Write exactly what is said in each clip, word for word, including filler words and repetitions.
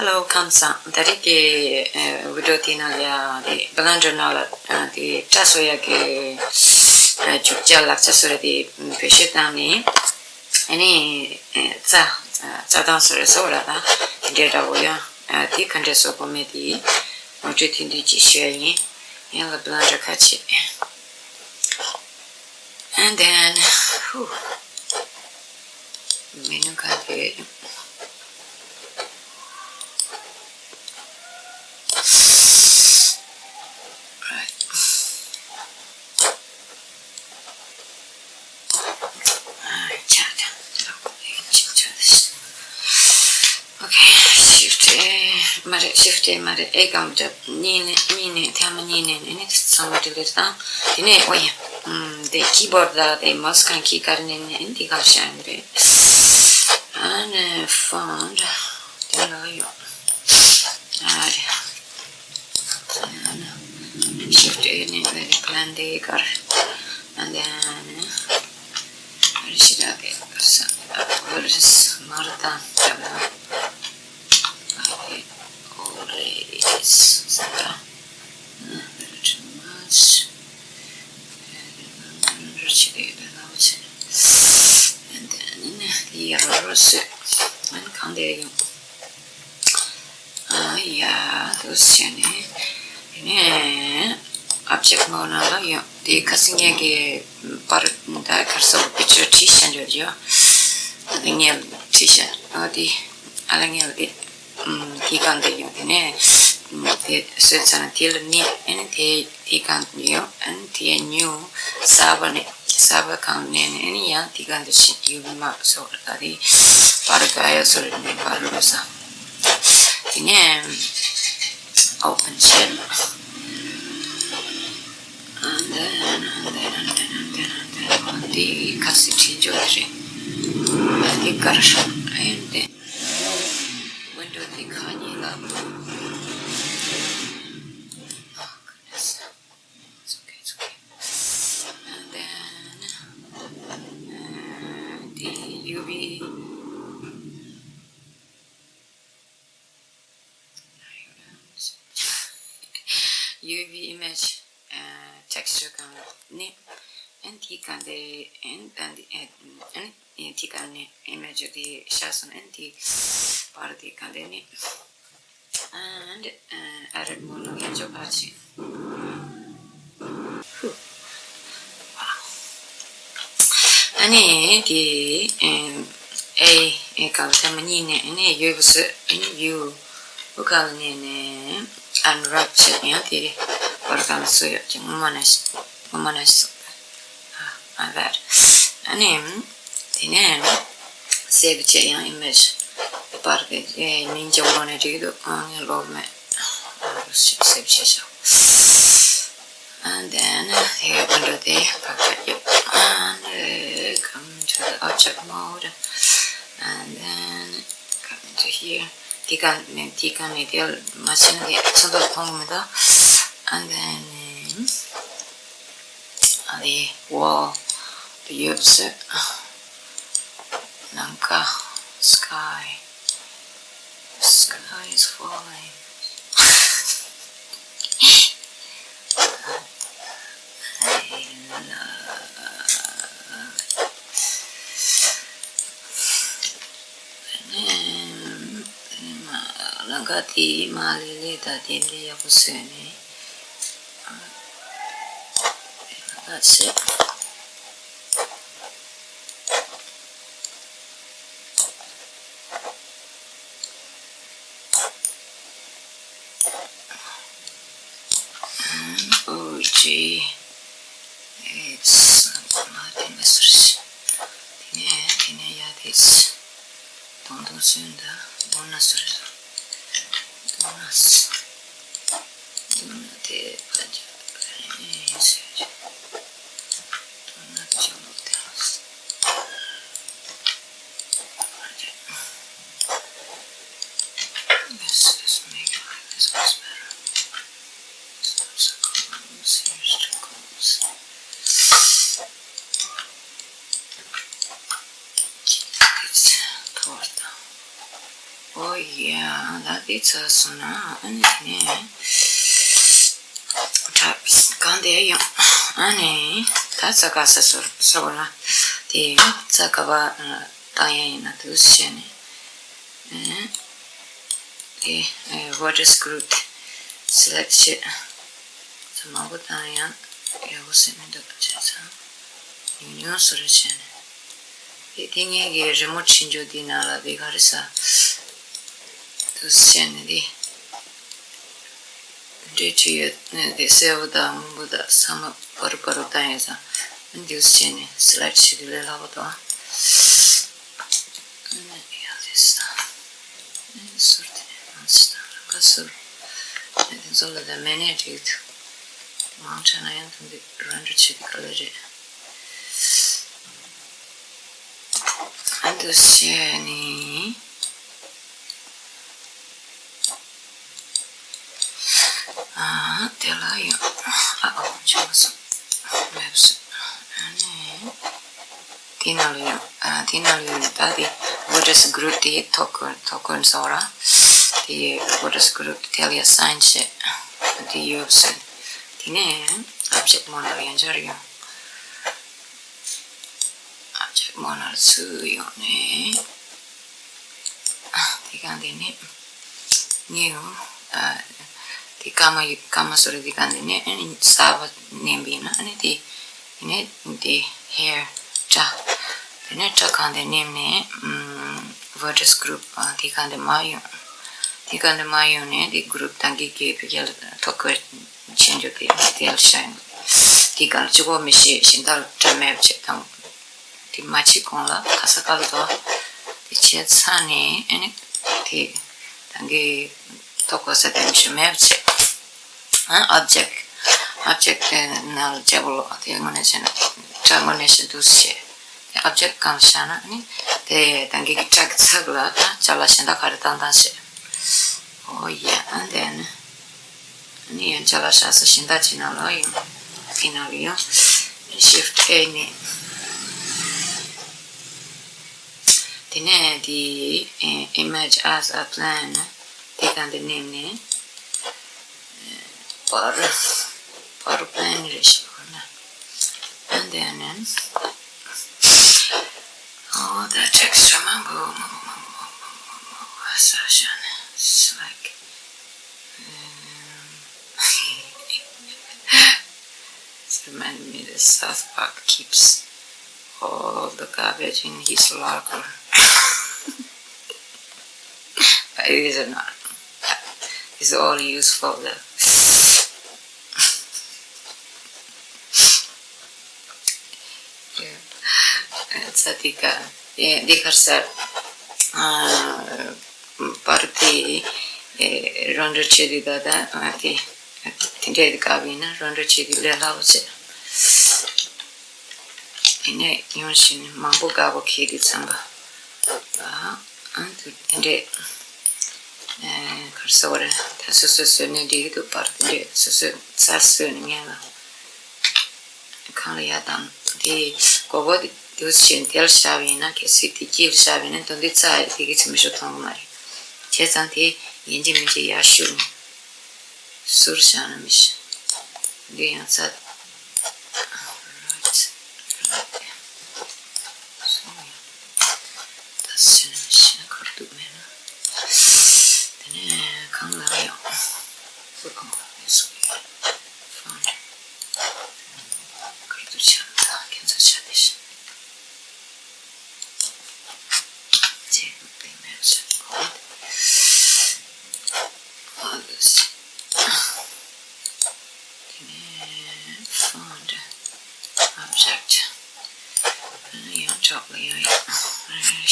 Hello ཁམས་བཟང་། ད་རེས་ཀྱི་ཨ་video དེའི་ནང་ལ་ཡ་དེ་Blender ནང་ལ་ཨ་དེ་སྐྲ་བཟོ་ཡག་གི་ཨ་རྒྱུ་ཆ་ལག་ཆ་བཟོ་ཡག་དེ་བེད་སྤྱོད་བཏང་ནས། ཨ་ནི་ཨ་རྩ་ཨ་རྩ་དང་བཟོ་རེ་བཟོ་ར་ད་དེ་འདྲའི་འདྲ་བོ་ཡ། ཨ་དེ་ག་འདྲ་བཟོ་དགོས་མེད་དེ་ངོ་སྤྲོད་ཐུང་ཐུང་ཅིག་ཞུ་ཡ་ཡིན། ཡང་ལ་Blender ཁ་ཕྱེ། And then, whew, མེ་ནུ་ག་དེ། Right. Okay, shift A མ་རེད། shift A མ་རེད། A གང་འདྲ་གཉིས་ནས་གཉིས་ནས་ཐ་མ་གཉིས་ནས་ནས་ནས་ཚང་མ་delete བཏང་། དེ་ནས་ཨོ་ཡ། ཨམ་དེ་keyboard ལ་དེ་mouse གང་གི་གར་ནས་ནས་འདི་གང་བཤད་ཡོད་རེད། ཨ་ནི་font དེ་ལ་ཡོད། ཨ་རེད། Shift A ནས་ནས་plan དེ་གར། And then རེ་ཞིག་ལ་དེ་གར་ས་ཨ་གར་ས་མར་དང་ད་ལ། Okay, always. Not very too much. And then here also. And then ཨ་ཡ་དུ་བྱས་ནས། དེ་ནས་object mode ནང་ལ་ཡོང་། དེ་ཁ་སང་ངས་ཀྱི་པར་ད་གར་སོགས་picture བྲིས་བཞག་འཇོག་རྒྱུ། ཨ་ལ་ངས་བྲིས་བཞག་ཨ་དེ་ཨ་ལ་ངས་དེ་དེ་གང་དེ་ཡོང་། དེ་ནས་དེ་བཟོས་ཚར་ན་དེ་ལ་ནི་ཨ་ནི་དེ་དེ་གང་དེ་ཡོང་། ཨ་ནི་དེ་new གསར་པ་ནས་གསར་པ་གང་ནས་ནས་ཨ་ནི་ཡང་དེ་གང་དེ་ཞིག་ཡོད་མ་སོགས་ད་དེ་པར་ག་ཡ་སོ་རེ་ནས་པར་ལོ་ས། དེ་ནས་open བྱས། འདི་ཁ་སི་ཁྲིད་འཇོག་རེད། འདི་གར་ཨེ་འདི་window འདི་ཁ་གཉིས་ལ། It's okay, it's okay. And then, uh, the U V, U V image, uh, texture གང་ནི། and དེ་གང་དེ། and and and དེ་གང་ནི་image དེ་ཤ་སོང་། and དེ་པར་དེ་གང་དེ་ནི། And, uh, edit mode ལ་ཡང་འཇོག་པ་བྱེད། ཨ་ནི་དེ་ཨེ་ཨེ་གང་ཐ་མ་གཉིས་ནས་ཨ་ནི་ཡོད་པ་བཟོས། ཨ་ནི་view འོ་ག་ལ་ནས་ནས་unwrap བྱེད། ཡང་དེ་བར་གང་བཟོས་ཡོད་ཀྱི་ངོ་མ་ནས་ངོ་མ་ནས་བཟོས། ཨ་ལར། ཨ་ནི། དེ་ནས། save བྱས། ཡང་image པར་གྱི་མིང་ཅང་པོ་ནས་བྲིས་འདུག་ཨང་ལོག་མེད། save བྱས་ཤག And then here window དེ་ཕར་ཕར་རྒྱབ། And come to the object mode. And then come to here. དེ་ག་ནས་དེ་ག་ནས་དེ་མ་བྱས་ན་དེ་ཚོན་མདོག་མཐོང་གི་མི་འདུག And then ཨ་ལེ། Wow. Beautiful. ནམ་མཁའ། Sky. Sky is falling. I love it. ལམ་ཁ་དེ་མར་ལེ་ལེ་དང་དེ་འདྲ་ཡག་པོ་བཟོས་ནས། That's it. Oh gee, it's not in the search. དེ་ནས་དེ་ནས་ཡ་དེ་དོན་དུ་སོན་ད་དོན་ན་སོ་རེད། དོན་ན་སོ། དོན་ན་དེ་ཕ་ཇ་ཨེ་སོ་རེད། དོན་ན་ཇོ་ལོ་དེ་ཨ་སོ། Let's just make like this looks better. It's not so close. Here's too close. It's torta. Oh yeah, ད་དེ་ཚར་སོང་ན་ཨ་ནི་དེ་ནས་ཁྲག་གང་དེ་ཡོང་ཨ་ནི་ད་ས་ག་ས་སོར་ས་གོ་ལ་དེ་ཡོང་ས་ག་བ་བཏང་ཡ་ཡིན་ན་དུ་བྱས་ནས་དེ་vertex group select བྱེད་ས་མང་པོ་བཏང་ཡང་ཡག་པོ་སེ་མི་འདུག་བྱས་ཙང་ཉུང་ཉུང་སོ་རེ་བྱས་ནས། དེ་དེ་ངེད་ཀྱི་རི་མོ་ཁྲིད་འཇོག་དེ་ནང་ལ་དེ་ག་རེ་ཟ་དུ་བཤད་ནས་དེ་འབྲས་ཁྲིད་ཡོད་ནས་དེ་སེར་པོ་དང་སྔོན་པོ་དང་ཚང་མ་པར་པར་བཏང་ཡོད་ཙང་འདུག་བཤད་ནས་སི་ལེག་བྱེད་དུས་ལས་སླ་པོ་དང་། ཟུར་དེ་ནས་ཟུར་དེ་ཚོ་ལ་དེ་མེད་ནས་འགྲིག་འདུག་མང་དྲགས་ན་ཡང་དེ་འདི་རང་འགྲོ་བྱེད་དུས་ག་ལེ་རེད། ཨ་འདུག་བྱས་ནི། ཨ་དེ་ལ་ཡང་ཨ་ཨོ་བྱུང་སོང་། མེད་སོང་། ཨ་ནི་དེ་ནང་ལ་ཡང་ཨ་དེ་ནང་ལ་ཡང་ད་དེ་vertex group དེ་ཐོ་ཀོན་ཐོ་ཀོན་ཟེར་བ་ར། དེ་vertex group དེ་ལ་ཡང་assign བྱས་དེ་ཡོད་སོང་། དེ་ནས་object mode ལ་ཡང་འབྱོར་ཡོང་། ཨ་ཅག་མོ་ནར་ཚུར་ཡོང་ནས། ཨ་དེ་གང་དེ་ནས། ངས་ཡང་། ཨ་དེ་ཀ་མ་ཡི་ཀ་མ་སོ་རེ་དེ་གང་དེ་ནས་ཨ་ནི་གསར་པ་མནན་པ་ཡིན་ན་ཨ་ནི་དེ། དེ་ནས་དེ་hair སྐྲ། དེ་ནས་སྐྲ་གང་དེ་མནན་ནས། ཨམ་vertex group ཨ་དེ་གང་དེ་མར་ཡོང་། དེ་གང་དེ་མར་ཡོང་ནས་དེ་group དང་གི་གི་བི་གལ་ཐོ་ཀོ་ཆེན་འཇོག་དེ་དེ་ལ་ཤ་ཡིན། དེ་གང་ལ་གཅིག་པོ་མི་ཤེས་གཞན་དག་སྐྲ་མེད་པ་བྱེད་དང་། དེ་མ་བྱེད་གོང་ལ་ཁ་ས་ཁ་ལ་དོ། དེ་བྱས་ཚར་ནས་ཨ་ནི་དེ་ད་གི་ཐོ་ཀོ་ས་དེ་མི་ཤེས་མེད་པ་བྱེད། ཨ་object object དེ་ནང་ལ་བྱེད་པོ་ལོ་དེ་དངོས་གནས་བྱས་ན་སྐྲ་དངོས་གནས་བྱེད་འདུག་བྱེད། དེ་object གང་བཞག་ན་ཨ་ནི་དེ་ད་གི་གི་སྐྲ་གི་ཚབ་ལ་ད་ཅ་ལག་གཞན་དག་ག་རེ་བཏང་བཏང་བྱེད། ཨོ་ཡ་ཨ་འདི་ཨ་ནི། ནི་ཡང་ཅ་ལག་བཞག་ས་གཞན་དག་ཅིག་ནང་ལ་ཡང་དེ་ནང་ལ་ཡང་shift A ནས། དེ་ནས་དེ་image as a plan དེ་གང་དེ་མནན་ནས་པར་པར་plan རེ་ཞིག་ཧོ་ན་ཨ་འདི་ཨ་ནི། Oh, that takes time. It's like It reminded me that South Park keeps all the garbage in his locker. But it is not. It's all useful though. ཚ་དེ་ག་དེ་གར་ས་པར་དེ་རོན་རོ་བྱེད་དུས་ད་ད་དེ་དེ་འདྲའི་དཀའ་བ་ཡིན་ན་རོན་རོ་བྱེད་དུས་ལས་སླ་པོ་བྱེད། དེ་ནས་ཡོང་བཞིན་མང་པོ་དཀའ་པོ་ཁེལ་དུས་ཙམ་པ་ཨ་དེ་འདྲའི་གར་ས་བ་རེད། ད་སོ་སོས་བཟོས་ནས་འགྲིག་གི་འདུག་པར་དེ་འདྲའི་སོ་སོས་ཚར་བཟོས་ནས་ངས་ལ། གང་ལ་ཡ་དང་དེ་མགོ་བོ་དེ་དུས་ཆེན་དེར་བཞག་པ་ཡིན་ན་གལ་སྲིད་དེ་དཀྱིལ་བཞག་པ་ཡིན་ན་དོན་དུ་རྩ་ཡི་དེ་གི་ཚིམ་ཤོག་མཐོང་གི་མ་རེད། བྱས་ཙང་དེ་ཡིན་གཅིག་མིན་གཅིག་ཡར་ཤུར་ནས་ཟུར་བཞག་ན་མི་ཤེས། འདི་ཡང་རྩ་right right སོང་ཡང་ད་ཟིན་ཤེས་ཁར་འདུག་མེད་ན་དེ་ནས་གང་ལ་ཡང་ཟུར་གང་ལ་ཡང་སོང་ཡང་ཁར་འདུག་ཆ་ད་ཁྱེད་ཚོ་ཆ་དེ་བཞིན།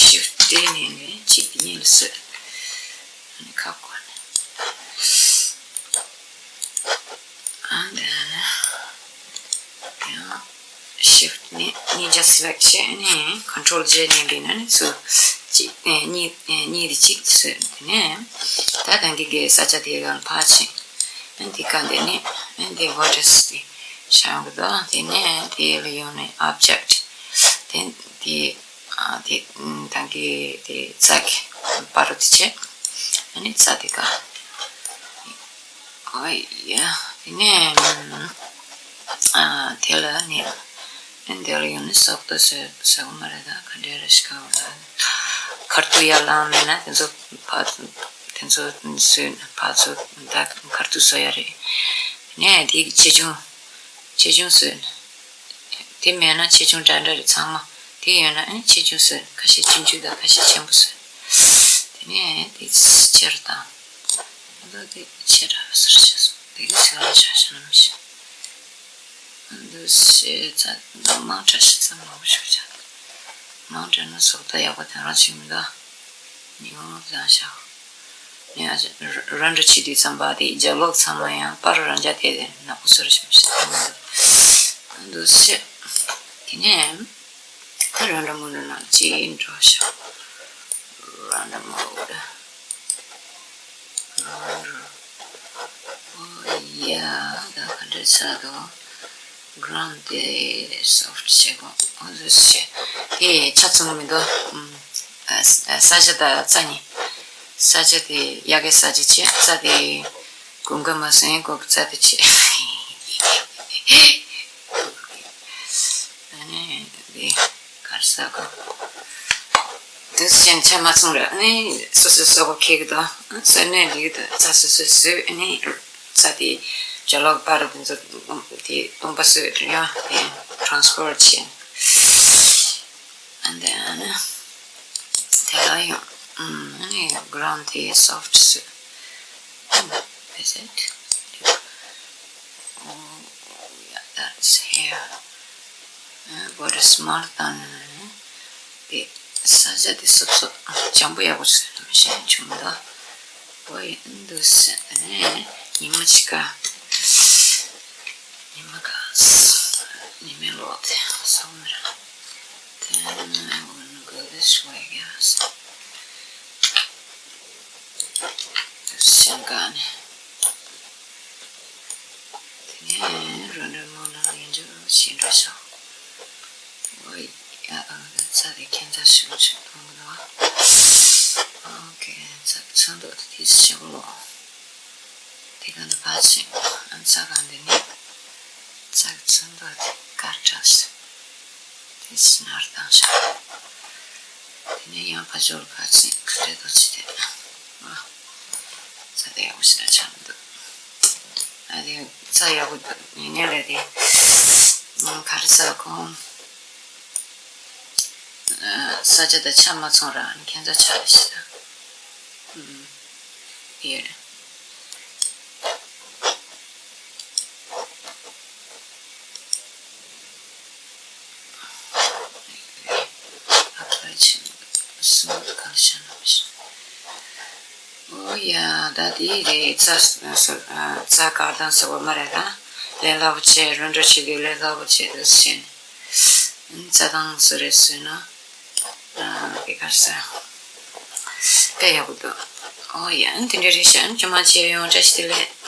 Shift D ནས་ནས་གཅིག་གཉིས་ལ་བཟོས། ཁ་བཀོད་ནས། ཨ་འདི་ནས་ཡང་shift ནས་གཉིས་ཆ་select བྱས་ནས་control J ནས་འདི་ནས་ནི་ཚུར་གཅིག་ཨེ་གཉིས་ཨེ་གཉིས་དེ་གཅིག་ཚུར་འདི་ནས་ད་ད་འདི་གའི་ས་ཆ་དེ་ག་ལ་ཕར་ཕྱིན། ཨ་འདི་ག་འདི་ནས་ཨ་འདི་vertex དེ་བྱ་ཡོང་གི་འདུག་དེ་ནས་དེ་ལ་ཡོང་ནས་object དེ་འདི་ཨ་དེ་ད་གི་དེ་ཚག་པར་དེ་བྱས། ཨ་ནི་རྩ་དེ་ག་ཨོ་ཡ། དེ་ནས་ཨ་དེ་ལ་ནི་ཨ་འདི་ལ་ཡང་ནི་སོག་ཏོ་ཟེར་ཟེར་བ་མ་རེད། ད་ག་འདྲ་རེད་ཤག་ཁར་ཐུག་ཡར་ལངས་མེད་ན་དེ་ཚོ་ཕར་དེ་ཚོ་སུས་ཕར་ཚུར་ད་ཁར་ཐུག་བཟོ་ཡ་རེད། དེ་ནས་དེ་གི་ཆེ་ཆུང་ཆེ་ཆུང་བཟོས། དེ་མེད་ན་ཆེ་ཆུང་འདྲ་འདྲ་རེད་ཚང་མ། དེ་ཡོད་ན་ཨ་ཆེ་ཆུང་བཟོས། ཁ་ཤས་ཆུང་ཆུང་དང་ཁ་ཤས་ཆེན་པོ་བཟོས། དེ་ནས་དེ་ཆེར་བཏང་། ཨ་མདོ་དེ་ཆེ་དྲགས་ཟེར་བྱས་སོང་། དེ་གི་ཚིག་ལ་ཆ་ཤས་ནམ་ཞིག་འདུ་ཤེས་ཚ་འདུ་མང་དྲགས་ཤི་ཚ་མང་པོ་ཞིག་བྱ། མང་དྲགས་ན་སོག་ད་ཡག་པོ་དེང་རང་ཞིག་མི་འདུག་ཉིན་མོ་བཟང་ཤག་ནས་ཨ་ཅག་ར་འདྲ་བྱེད་དུས་ཙམ་པ་དེ་རྒྱབ་ལོག་ཚང་མ་ཡང་པར་རང་རྒྱ་དེ་དེ་ནག་པོ་བཟོ་ར་ཞིག་མི་ཤེས་ད་མི་འདུག་འདུ་ཤེས། དེ་ནས་ད་ར་འདྲ་མོ་འདྲ་ན་ཅི་འགྲོ་ཤག་ར་འདྲ་མོ་འདྲ། ཨོ་ཡ། ད་ག་འདྲ་ཆགས་འདུག ground དེ་soft བྱེད་དགོས། ཨོ་ཟེར་བྱས་དེ་ཆ་ཚང་མི་འདུག་ཨ་ས་ཆ་དང་རྩྭ་ནི། ས་ཆ་དེ་ཡ་གི་ས་ཆ་བྱས། རྩྭ་དེ་གོམ་ཁ་མ་སོང་ཡིན་གོ་རྩྭ་དེ་བྱས། ཨ་ནི་དེ་གར་ས་གོ་དེ་ཞེན་ཆ་མ་སོང་ར། ཨ་ནི་སོ་སོའི་སོ་གོ་ཁེ་གི་དོ། སོ་ནས་ལི་གི་དོ་རྩྭ་སོ་སོའི་སོས། ཨ་ནི་རྩྭ་དེ་ཅ་ལག་པར་དེ་ཚོ་དེ་སྟོང་པ་སོས་ཡ་དེ་transport བྱས། ཨ་འདི་ཨ་ནི་དེ་ལ་ཡང་ཨ་ནི་ground དེ་soft བཟོས། Is it? Oh, yeah, that's here. What a smart gun. དེ་ས་ཆ་དེ་སོབ་སོབ་འཇམ་པོ་ཡག་པོ་བཟོས་ནམ་ཞེས་བྱུང་། ད་ཨོ་ཡིན་འདུག་ཟེར་ནས་ཉི་མ་གཅིག་ག་ཉི་མ་ག་ཉི་མའི་ལོག་དེ་སོང་ནས་དེ་ནས་འོ་ན་ག་དེ་སོ་ཡ་ག་ཟེར། ཞིང་ཁ་ནས། དེ་ནས་རོ་འདྲ་མོ་ལ་ཡིན་རྒྱུ་ཞིག་འགྲོ་ཤག་ཨོ་ཡ། ཨ་ཚ་དེ་ཁྱད་མཚར་ཞིག་ཞིག་མཐོང་གི་འདུག་ཨོ་ཁེ། ཚ་ཚོན་མདོག་དེ་ཞེ་པོ་ལོག་དེ་ག་འདི་ཕ་ཆེ་ཨ་ཚ་ག་འདི་ནི་ཚ་གི་ཚོན་མདོག་དེ་དཀར་དྲགས་ཤག་དེ་ཕྱི་ནར་བཏང་ཤག་དེ་ནས་ཡང་ཕ་ཇོར་ཁ་ཅིག་ཁ་རེ་དོ་ཅི་དེ། ཨ། ཚ་དེ་ཡག་པོ་ཞིག་ལ་ཆགས་མི་འདུག་ཨ་དེ་ཚ་ཡག་པོ་འདུག་ཡིན་ནའི་རེད་དེ། ཨ་ག་རེ་ཟ་གོང་། ཨ་ས་ཆ་དང་ཆ་མ་ཚང་ར་ཁྱད་མཚར་ཆགས་ཤག་ཨུམ། ཡེ། ཨོ་ཡ། ད་དེ་རེད། རྩྭ་རྩྭ་དཀར་དང་ཟེར་བ་མ་རེད་ད། ལས་སླ་པོ་བྱས། རོ་འདྲ་བྱེད་དུས་ལས་སླ་པོ་བྱས་འདུག་ཟེར་ནས། རྩྭ་ཐང་སུ་རེད་ཟེར་ན། ཨ་དེ་གར་ས་དཔེ་ཡག་པོ་འདུག་ཨོ་ཡ། དེ་འདྲ་རེད་ཤག་ཇོ་མ་བྱས་ཡོང་བཀྲ་ཤིས་བདེ་ལེགས།